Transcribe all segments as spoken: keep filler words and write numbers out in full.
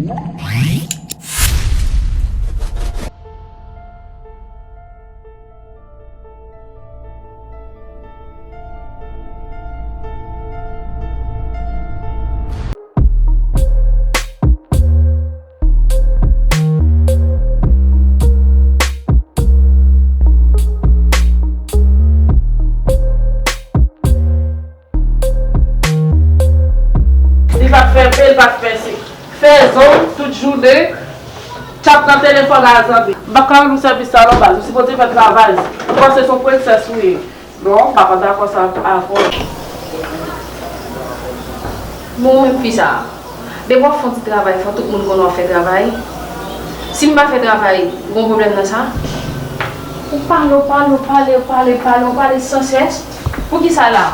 Li pa t fè pe, li pa t fè se. Fè zong tout jounen, tchap nan telefòn a zanmi. M pa ka rann ou sèvis sa non baz, ou sipoze fè travay. Ou panse se yon prensès ou ye. Non, m pa dakò sa avè w. Men ou menm fi sa a, depi w ap fè yon ti travay, fò tout moun konnen w ap fè travay. Si m pa fè travay, gon pwoblèm nan sa? Ou pale, ou pale, ou pale, ou pale, pale, ou pale san sès. Poukisa la?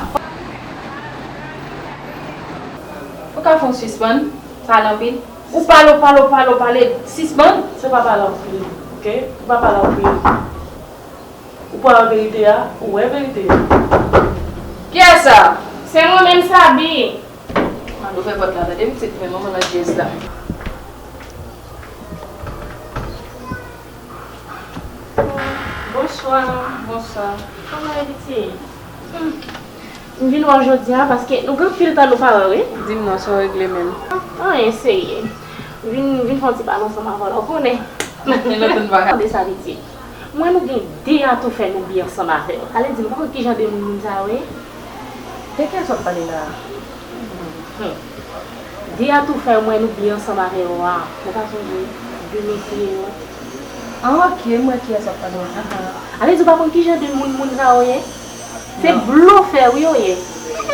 Ou ka fè yon sispann pale anpil? Ou pale, ou pale, ou pale, ou pale, sispann. Se pa pale anpil, oke? Ou pa pale anpil. Ou pa wè verite a, ou wè verite a. Kiyès sa? Se mwen menm, Sabi. Mande ouvè pòt la, tande pitit, men manman nan jez la. Bonswa. Bonswa. Kòman w ye, pitit? Hmm. M vin wè w jodi a, paske nou gen anpil tan nou pa wè, wi. Di m non, sa w regle menm? Anyen serye. M vin, m vin fè yon ti pale ansanm avè w la, ou konnen. Tande sa, pitit. Mwen, nou gen de atoufè nou byen ansanm avè w. Ale di m, ou pa konn ki jan de moun moun sa yo ye? De kiyès w ap pale la a? Hmm. De atoufè mwen nou byen ansanm avè yo a. Ou pa sonje de mesye yo? Ah, ok, m wè kiyès w ap pale la. Ale di w pa konn ki jan de moun moun sa yo ye? Se blofè wi yo ye.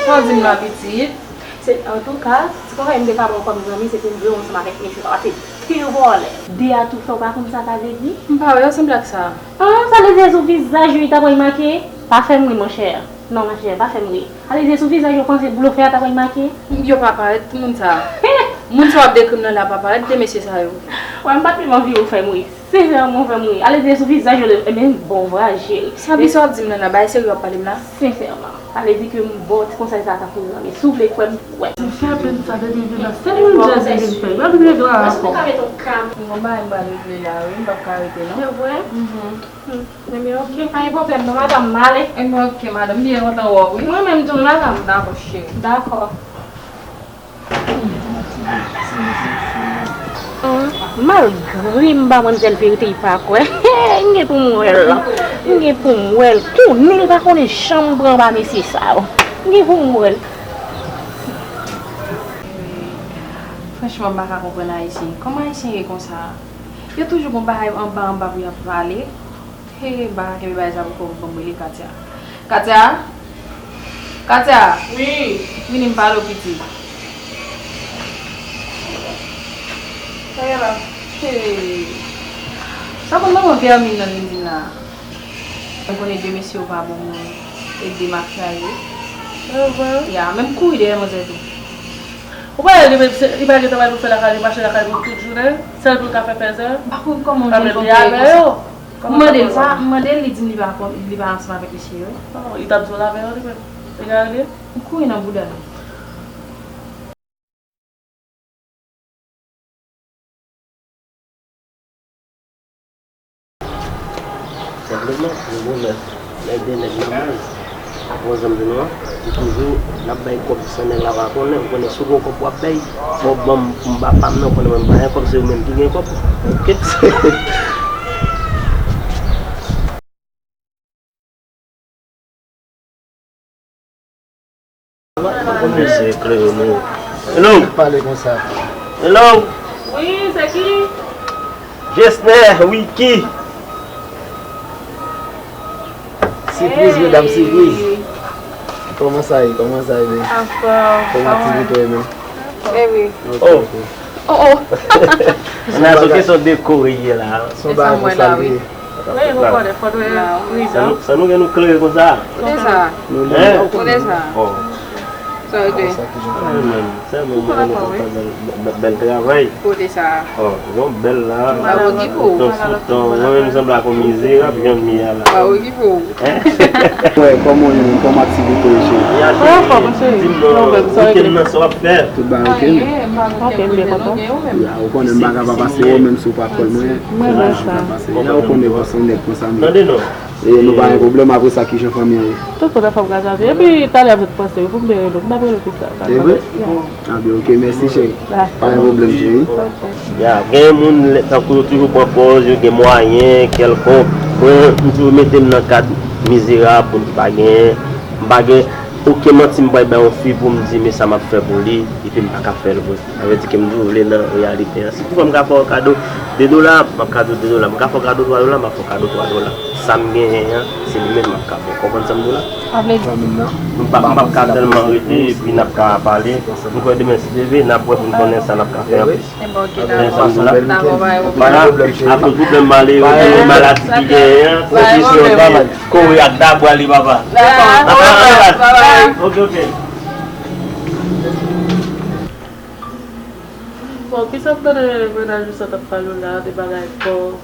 Sa w di m la, pitit? Se, antouka, si konsa m te ka ba w kòm zanmi, se pou m vle w ansanm avèk mesye sa, paske de vòlè, de atoufè, w pa konn sa sa vle di? M pa wè yo sanble ak sa. Ah, sa vle di se sou vizaj yo li ta pral make? Pa fè m ri, monchè. Non, monchè, pa fè m ri. Sa vle di se sou vizaj yo panse blofè a ta pral make? Yo pa parèt, moun sa. Moun sa w ap dekri m nan la pa parèt, de mesye sa yo. Wè, m pa t menm anvi w fè m ri. Sensèman, w fè m ri. Ale di se sou vizaj yo, ebyen, bon, vwa, cheri. Sabi sa w ap di m nan la, bagay serye w ap pale m la? Sensèman. Ale di ke m ba w ti konsèy sa tankou zanmi. Si w vle kwè m, kwè m. Sa fè pèn sa depi vin la. Se moun jazz li vin fè. Mwen vin regle w ankò. Èske w ka mete yon kam? Bon, bagay m pral regle la, wi. M p ap ka rete, non. Se vre? Mhm. Hmm. Ebyen, ok. Pa gen pwoblèm, non, madanm, m ale. Ebyen, ok, madanm. M byen kontan wè w, wi. Mwen menm tou, madanm. Dakò, cheri. Dakò. Malgre m pa konn sèl verite, li pa kwè. M gen pou m wè l. M gen pou m wè l. Konnen l pa konnen jan m pran ba mesye sa yo. M gen pou m wè l. Franchman, m pa ka konprann Ayisyen. Kòman Ayisyen ye konsa? Yo toujou gon bagay anba anba pou y ap pale. He, m pa ka kenbe bagay sa pou kò m, ban m rele Katia. Katia! Katia! Wi. Vini m pale w, pitit. Sa gen la? He. Sa konn manman Vèmin nan vin di m la? M konnen de mesye yo pa bon moun. E de mafya yo. Ehe. Ya, men m kouri dèyè manzè tou. Ou pa wè li menm, se, li pa gen travay pou fè lakay li, mache lakay li tout jounen, sèl pou l ka fè fèzè. M pa konn kòman m jwenn konpè konsa. M mande l sa, m mande l, li di m li pa konn, li pa ansanm avèk mesye yo. Non, li t ap di w l avè yo li menm. Egal li. M kouri nan bouda l. Senpleman, nou gon nèg, nèg de nèg nan baz. Ou konprann sa m di nou an? Li toujou, l ap bay kòb san nèg la pa konnen. Ou konnen si w gon kòb w ap bay, fò w ban m pou m ba pa m nan, ou konnen mwen m pa gen kòb, se ou menm ki gen kòb. Oke? Mesye klere nou. Hello! Pale konsa. Hello! Wi, se ki? Jesner, Wiki. Sipriz, medam, sipriz. Kòman sa ye? Kòman sa ye, men? Anfòm. Kòman aktivite yo, men? Epi. Ok, oh, ok. Oh, oh. Nan sou kesyon dekore ye la. Se yon bagay konsa l ye. Wi, nou konnen, fò nou pridan. Sa nou, sa nou gen nou klere konsa? Kote sa? Nou li. Hein? Kote sa? Oh. Sa yo te. Sèlman, sèlman mwen konnen konsa bèl, bèl, bèl travay. Kote sa? Oh, yon bèl la. Mwen menm sanble ak yon mizerab, jan m ye a la. Hein? Wè, kòman w ye menm? Kòman aktivite yo, cheri? Anfòm, cheri. Di m non, weekend nan sa w ap fè? Tout bagay ok, men. Ok, m byen kontan. Ya, ou konnen m pa ka pa pase ou menm si w pa kwè mwen. Mwen wè sa. Ya, ou konnen bòs, on nèg konsa m ye. Tande non. E nou pa gen pwoblèm, apre sa, kijan fanmi an ye? Tout bon, anfòm, gras a Dye. Epi, talè m sot panse wi pou m te rele w. M t ap rele w pita. E vre? Ya. Ah, byen, ok, mèsi, cheri. Pa gen pwoblèm, cheri. Ok. Ya, gen moun, lè, tankou yo toujou pran pòz, yo gen mwayen, kèlkonk. Mwen, m toujou mete m nan kad mizerab, moun ki pa genyen. M pa gen okenn manti m pral bay yon fi pou m di, men sa m ap fè pou li, epi m pa ka fè l vre. Sa vle di ke m toujou vle nan reyalite an. Si toutfwa m ka fè w kado de dola, m ap kado de dola. M ka fè w kado twa dola, m ap fè w kado twa dola. Sa m genyen an, se li menm m ap ka fè w. Konprann sa m di w la? Sa vle di, m pa, m p ap ka tèlman rete, epi n ap ka pale. M kwè demen, si Dye vle, n ap wè pou n konnen sa n ap ka fè anplis. Ebyen, ok, dakò. Sa m di w la? Dakò, pa gen pwoblèm. Vwala, akoz pwoblèm malere, maladi ki genyen an, konfizyon, kore ak dabwa li, papa. Dakò. Dakò, bye bye. Ok, ok. Bon, kisa m tande mennaj ou sa t ap pale w la, de bagay pòv?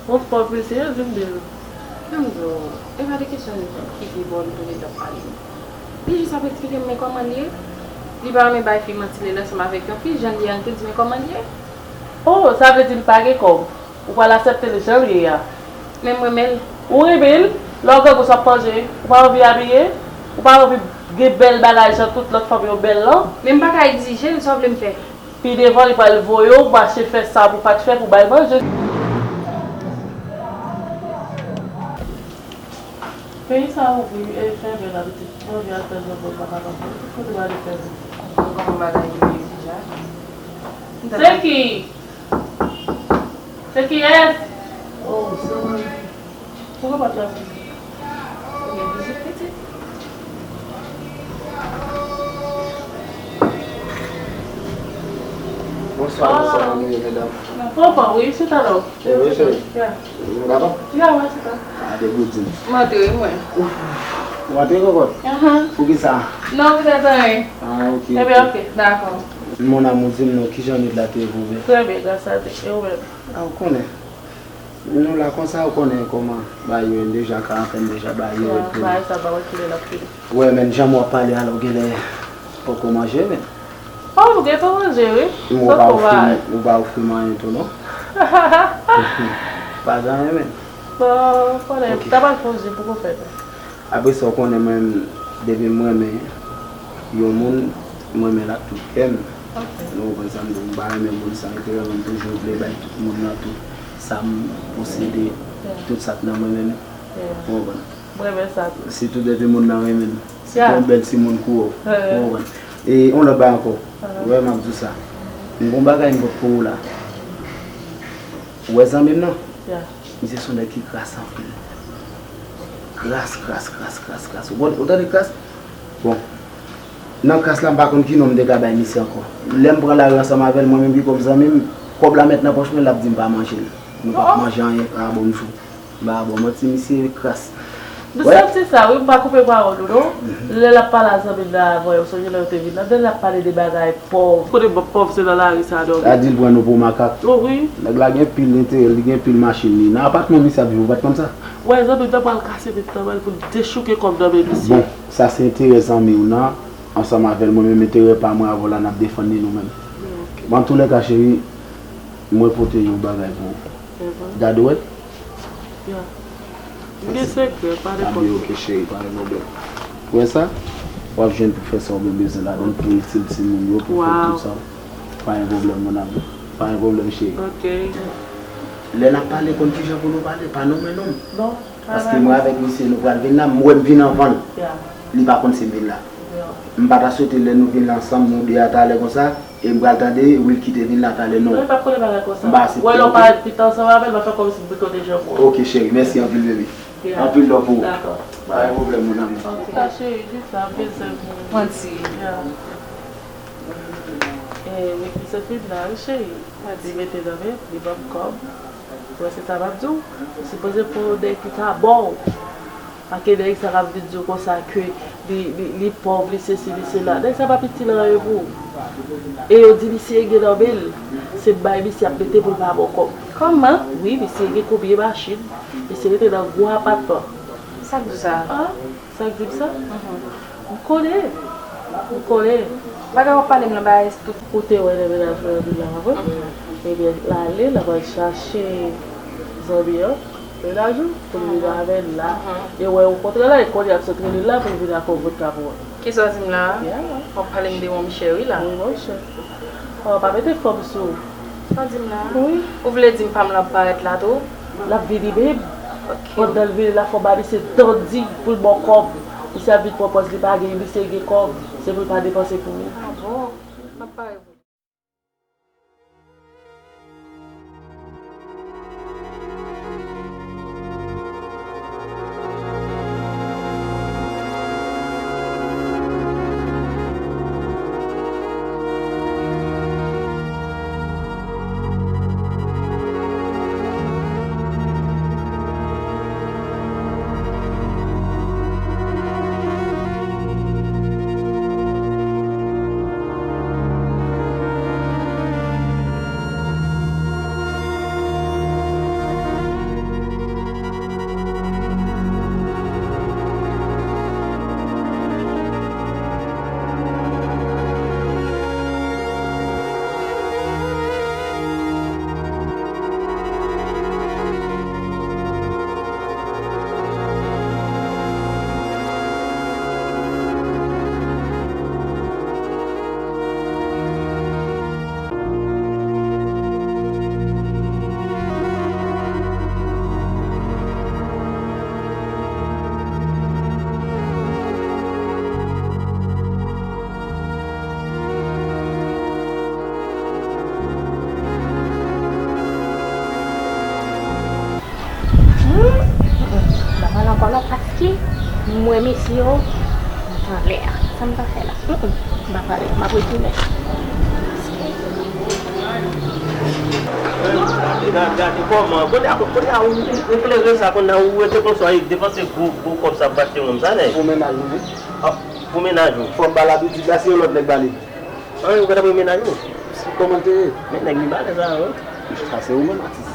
Bon, pòv mesye, di m byen non. Ann di w, e pa de kesyon ki pi bon li tou le t ap pale. Li jis ap eksplike m men kòman l ye. Li pa renmen bay fi manti lè l ansanm avèk yon fi, jan l ye a, l te di men kòman l ye. Oh, sa vle di l pa gen kòb. Ou pral aksepte l jan l ye a. Men m renmen l. Ou renmen l? Lè w grangou sa w ap manje, ou pa anvi abiye? Ou pa anvi gen bèl bagay jan tout lòt fanm yo bèl lan? Men m pa ka egzije l, sa w vle m fè? Pi devan, li pral voye w mache fè sa pou w pa t fè pou w bay manje. Peyi sa a ouvri, e fèmen la, pitit. Mwen anvi al fè zòt bò, m pa kapab non. Kote m ale fèmen? Mwen gon bagay ki rive deja. Se ki? Se kiyès? Oh, se mwen. Poukò w pa t la vizit? Ou gen vizit, pitit? Bonswa, bonswa, kòman nou ye, medam? Anfòm, wi, chita la. Wi, cheri. Ya. Nou kapab? Ya, mwen chita. A, de boudin. M antre, mwen. Ou antre, kòkòt? Ahan. Poukisa? Non, poutèt anyen. A, ok, ok. Ebyen, ok. Dakò. Mon amour, di m non, kijan nwit la te ye pou ou? Trè byen, gras a Dye. E ou menm? A, ou konnen. Nou la konsa, ou konnen kòman bagay yo ye, deja karantèn deja bagay yo ye. Bagay sa pa wè kilè l ap fini. Wè, men jan w ap pale a la, ou genlè poko manje, men. Oh, m gentan manje, wi. Ou pa ofri m, ou pa ofri m anyen tou, non? Pa gen anyen, men. Bon, konnen, m ta pral fè yon ji pou ou fè tou. Apre sa, ou konnen mwen menm, depi m renmen yon moun, m renmen l ak tout kè m. Ok. Nou konprann sa m di w, m pa renmen moun san enterè, mwen m toujou vle bay tout moun nan tout sa m posede, yeah, tout sa k nan mwen menm. Yeah. Ou konprann? M renmen sa tou. Sitou depi moun nan renmen m. Yeah. Se yon bèl timoun kou w. Yeah. Ou konprann? E yon lòt bagay ankò. Uh-huh. Ou wè, m ap di w sa. M gon bagay m pot pou ou la. Ou wè zanmi m nan? Yeah. Misye se yon nèg ki kras anpil. Kras, kras, kras, kras, kras. Ou konn, ou tande kras? Bon. Nan kras la, m pa konn ki non m te ka bay misye ankò. Lè m pran lari ansanm avè l, mwen menm ki kòm zanmi m, kòb la mèt nan pòch mwen, l ap di m pa manje l. Nou p ap manje anyen. A, bon, m chou. M pa ba w manti, misye kras. M santi sa, wi, m pa koupe pawòl ou, non. Mhm. Lè l ap pale a zanmi l la avan, yo sonje lè yo te vin la, lè l ap pale de bagay pòv. Kote pòv se nan lari sa a dòmi. Sa di l pran nou pou makak. Oh, wi. Nèg la gen pil enterè, li gen pil machin, li nan apatman misye ap viv, ou pa t konn sa? Wè, zanmi m nan pral kase men nan men l pou l dechouke kòb nan men misye. Bon, sa se enterè zanmi w nan, ansanm avè l, mwen menm enterè pa mwen avè w la, n ap defann li nou menm. Ok. Bon, antoulèka, cheri, mwen pote yon bagay pou ou. Gade, wè. Ya. M gen sekrè, pa nenpòt. A, byen, ok, cheri, pa gen pwoblèm. Ou wè sa? W ap jwenn pou fè sa w byen bezwen ladan l, pou itil timoun yo, pou fè tout sa. Pa gen pwoblèm, mon amour. Pa gen pwoblèm, cheri. Ok. Lè n ap pale, konn kijan pou nou pale, pa nonmen non m. Non, pa nonmen. Paske mwen avèk misye, nou pral vin la, m wè m vin anvan l. Ya. Li pa konn si m vin la. Ya. M pa ta swete lè nou vin la ansanm, nou de a talè konsa, e m pral tande Wilky te vin la talè, non. Non, li p ap konnen bagay konsa. M pa aksepte, ok? Ou wè lè w parèt pita ansanm avè l, m ap fè kòmsi m pito te janm wè w. Ok, cheri, mèsi anpil, baby. Ya. Anpil love pou ou. Dakò. Pa gen pwoblèm, mon amour. Ok. Sa, cheri, di sa, m bezwen pou ou. Manti. Ya. E, Wilky se fim la, wi, cheri. Li mete nan men, li ban m kòb. Ou wè se sa m ap di w? Ou sipoze pran yon nèg ki ka ba w. Pa gen nèg sa k ap vin di w konsa ke li, li, li pòv, li sesi, li sela. Nèg sa p ap itil anyen pou ou. E yo di misye gen nan men l. Se bay misye ap mete pou l pa ba w kòb. Kòman? Wi, misye gen konbyen machin. Misye rete nan gwo apatman. Sa k di w sa? A? Sa k di m sa? Mhm. M konnen. Ou konnen, bagay w ap pale m lan bagay tout. Ou te wè nan mennaj mwen anpil la, pa vre? Ebyen, l ale, l ap al chache zanmi an, mennaj ou, pou l vin avè l la. E wè, ou kontre la, e kounye a, l sot rele l la pou l vin ak yon vodka pou mwen. Kisa w di m la? Yeah. W ap pale m de yon michè, wi, la. Wi, monchè. Oh, pa mete fanm sou ou. Sa w di m la? Wi. Ou vle di m pa m l ap parèt la tou? L ap vini menm. Ok. Pandan l vini la, fò ba misye tandi pou l ba w kòb. Misye ap vin pran pòz li pa gen, misye gen kòb. Se pou l pa depanse pou ou. Ah bon? M ap pare pou li. M pa pale ankò non, paske m wè mesye yo, m t anlè a. Sa m ta fè la? M pa pale, m ap retounen. Gade, gade, gade kòman. Kounye a, kounye a, ou eklere sa, kounye a, ou rete konsa, e depanse gwo, gwo kòb sa pou achte wonm sa, nèg. Pou mennaj ou, wi. Ah, pou mennaj ou. Fò m ba l abitid la, si yon lòt nèg ba li. An, ou gentan pran mennaj ou? Kòman l te ye? Men nèg li balèz la, wi. Sa se ou menm, atis.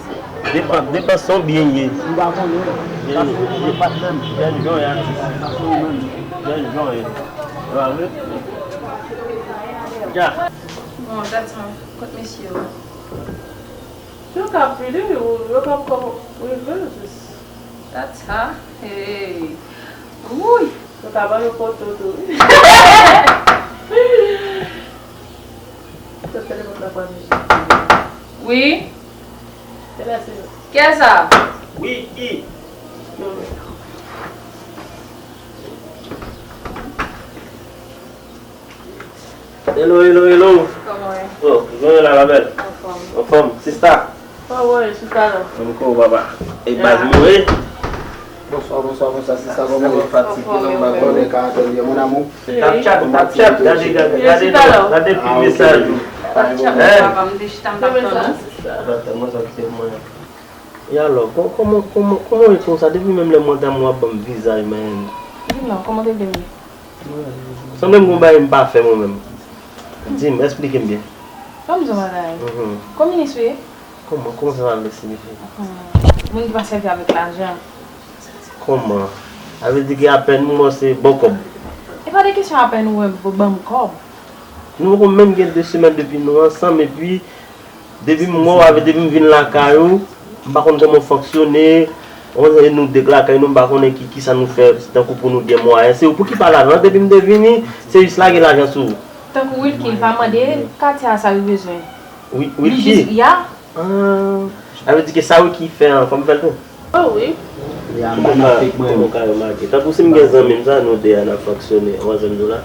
Depan, depan se yon byen ye. M pa konnen. Sa se ou menm, patnè m. Jèn jan w ye, atis. Sa se ou menm. Jèn jan w ye. E pa vre? Dja. Bon, dat sa. Kot mesye yo? Yo ka ap vini, yo, yo p ap kò rive jis. Dat sa. Hey. Wouy. Yo ka ban nou foto tou, wi. Sèt telefòn la pa ni. Wi. Kèlè se? Kiyès sa? Wi, ki? Non, men. Hello, hello, hello. Kòman w ye? Oh, jan w ye la, ma belle? Anfòm. Anfòm, sista? Kòman w ye, sista, la? Ann ko, papa. E baz mwen. Bonswa, bonswa, bonswa, sista, kòman w ye? Fatige, non, m pa konnen ka atèl ye, mon amour. Tap chat, tap chat, gade, gade, gade, gade, gade pi mesaj ou. Tap chat, papa, m te chita, m t ap tann ou. Sa tèlman sa ki se mwen. E alò, kò-, kòman, kòman, kòman w ye konsa? Depi menm lè mwen tann w ap ban m vizaj, man. Di m non, kòman w te vle m ye? Sanble m gon bagay m pa fè mwen menm. Di m, esplike m byen. Ban m di w bagay. Mhm. Kominis ou ye? Kòman, kòman sa, sa vle siyifi? Hmm. Moun ki pa sèvi avèk lajan. Kòman? Sa vle di ke apèn m wè w se ba w kòb. E pa de kesyon apèn ou wè m pou ban m kòb. Nou poko menm gen de semèn depi nou ansanm, epi depi m wè w avè, depi m vin lakay ou, m pa konn kòman w fonksyone, e nou de k lakay nou, m pa konnen ki, kisa nou fè, tankou pou nou gen mwayen. Se ou pou ki pa lajan, depi m te vini, se jis lage lajan sou ou. Tankou Wilky, l pa mande katye a sa li bezwen. Wi-, Wilky? Li jis, ya. Ah, sa vle di ke sa wi ki fè an, fò m fè l tou. Oh wi. Ya, magnifique, mwen. Ou ka remake. Tankou si m gen zanmi m sa, nou de a n ap fonksyone, ou wè zanmi nou la,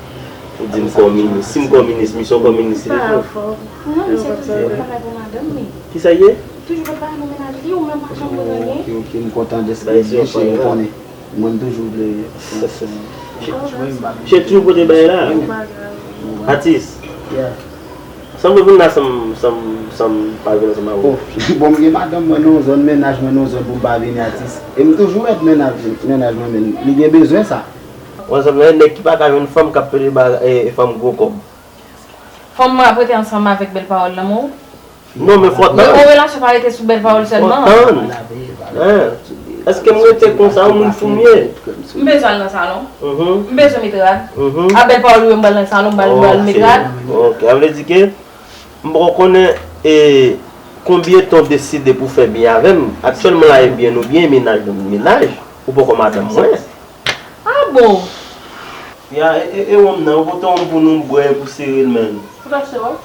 ou di m kominis. Si m kominis, misyon kominis li tou. Non, misye toujou ret travay pou madanm li. Kisa l ye? Toujou ret travay pou mennaj li, ou menm pa janm konn anyen. Ok, ok, m kontan de sa. Mwen toujou vle. Misye toujou pote bagay la. Atis. Sanble pou m la sanm, sanm, sanm pa vin ansanm avè w. Oh, bon, m gen madanm mwen nan yon zòn, mennaj mwen nan yon zòn pou m pa vini, atis. E m toujou ret mennaj, mennaj mwen, men li gen bezwen sa. Ou wè sanble nèg ki pa ka jwenn fanm k ap pede ba, e, e fanm gwo kòb. Fanm mwen ap rete ansanm avèk bèl pawòl lanmou? Non, men fò tann. Men yon relasyon pa rete sou bèl pawòl sèlman. Fò tann. Hein. Èske m rete konsa, yon moun fou m ye? M bezwen al nan salon. Mhm. M bezwen met rad. Mhm. A bèl pawòl, wi, m pral nan salon, m pral, m pral met rad. Ok, ok. Sa vle di ke m poko konnen, e, konbyen tan w deside pou fè byen avè m. Aktyèlman la, e byen nou byen, mennaj nou mennaj. Ou poko madanm mwen. Ah bon? Ya, e, e, e wonm nan, ou pote wonm pou nou bwè, pou sere l, menm. Ou ta se wonm?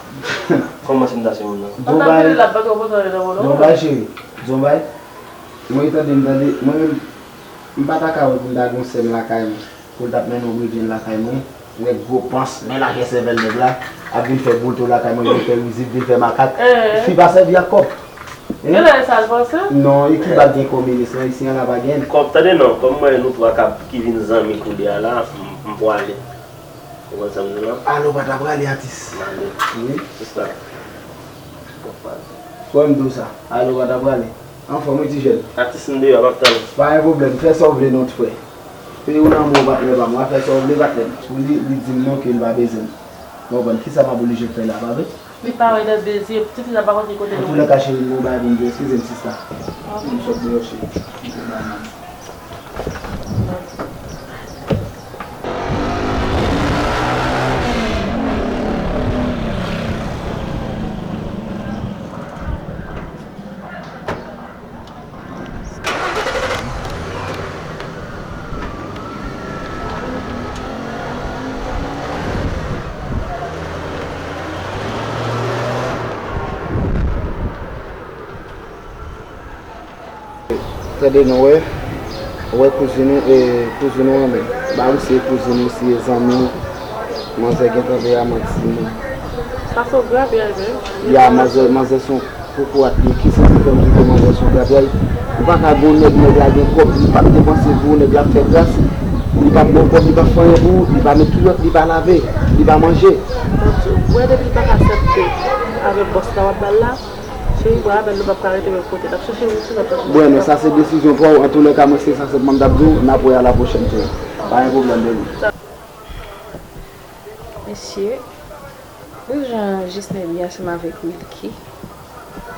Kòman si m ta se wonm nan? An ta pile la, pa twò pote nan wonm nan. Zonbay, cheri. Zonbay. Mwen tande m tande, mwen menm, m pa ta ka wè pou m ta gen yon sè m lakay mwen, pou l t ap mennen yon bredjenn lakay mwen, nèg gwo pans, men lajè sèvèl nèg la, ap vin fè boulto lakay mwen, vin fè rizib, vin fè makak. Eh. Fi pa sèvi ak kòb. Hein? Genlè e sa l panse? Non, e ki bak gen kòb minis lan, isi an la pa gen. Kòb, tande non, kòm mwen nou twa k ap, ki vin zanmi kounye a la, m, m pwale. Ou konn sa m di la? Alo, pa ta prale, atis. M ale. Wi. Sista. Fò m di w sa. Alo, pa ta prale. Anfòm, wi, ti jèn. Atis, m deyò, m ap tann ou. Pa gen pwoblèm, fè sa w vle non, ti frè. Peyi w nan men w, patnè pa m. W a fè sa w vle, patnè m. Pou li, li di m non ke l pa bezwen m. Ou konprann? Kisa m ap oblije fè la, pa vre? Li pa wè nan de zye, pitit li la pa konn ki kote l ye. Antoulèka, cheri, m gen yon bagay pou m di w. Eskize m, sista. Ok. M sot deyò, cheri. M gen bagay nan men m. Tande non, wè. Wè kouzin ou, e, kouzin ou an menm. Ba misye kouzin ou, si e zanmi w. Manzè gentan veye a manti nou. Sa se yon grapyay menm. Ya, manzè, manzè se yon kokorat li. Kisa ki fè m di ke manzè se yon grapyay? Ou pa ka gen yon nèg, nèg la gen kòb, li p ap depanse pou ou, nèg la ap fè kras. Li p ap ba w kòb, li p ap fè anyen pou ou, li pa met kilòt, li pa lave, li pa manje. Donk, ou wè depi l pa ka aksepte avèk bòs la w ap ba l la, cheri, bra avè l, nou p ap ka rete menm kote. N ap chèche yon ti lòt. Bwè non, sa se desizyon pa w. Antoulèka, mwen se sa sèlman m t ap di w, n ap wè a la pwochèn, cheri. Pa gen pwoblèm, baby. Mesye, ou jan Jesner di ansanm avèk Wilky.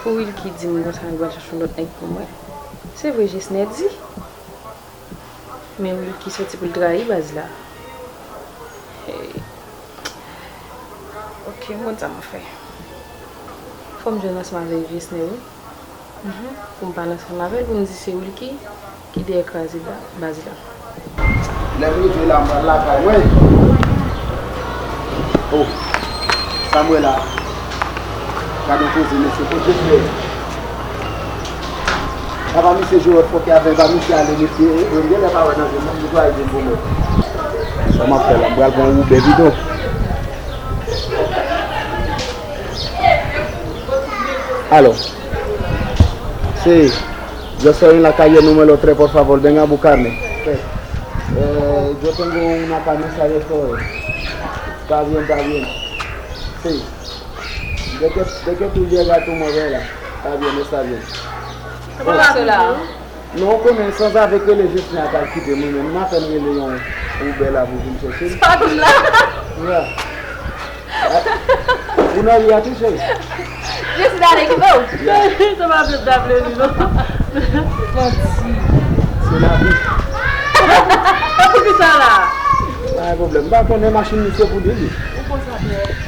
Pou Wilky di m konsa l pral chache yon lòt nèg pou mwen. Se vre Jesner di. Men Wilky soti pou l trayi baz la. Hey. Ok, m konn sa m ap fè. Fò m jwenn ansanm avèk Jesner, wi. Mhm. Pou m pale ansanm avè l, pou m di se Wilky ki dèyè kraze ba-, baz la. Lè m rive la, m pral lakay mwen. Oh, sa m wè la. Gade yon koze, mesye, kote Jesner? Apa misye jwe wòl fòkè avè m, pa misye ale, mesye, e, e, m genlè pa wè nan je m, m netwaye je m pou mwen. Sa m ap fè la, m pral pran yon Uber pito. Alò, sí, yo soy en la calle número tres, por favor, venga a buscarme. Eh, yo tengo una camisa de todo. Está bien, está bien. Sí. ¿De qué, de qué tú llegas tú, Morela? Está bien, está bien. Kòman w ap di? Non, ou konnen, sanzave k rele Jesner a pral kite mwen menm. M apèn rele yon Uber la pou vin chèche m. Sa konn la? Ya. Ou nan ri a tou, cheri? Jesner ale kite w. Ya. Sa pa vle dable li, non. Manti. Se lavi. E poukisa la? Pa gen pwoblèm. M pa konnen machin misye pou li, li. Ou konsa, frè.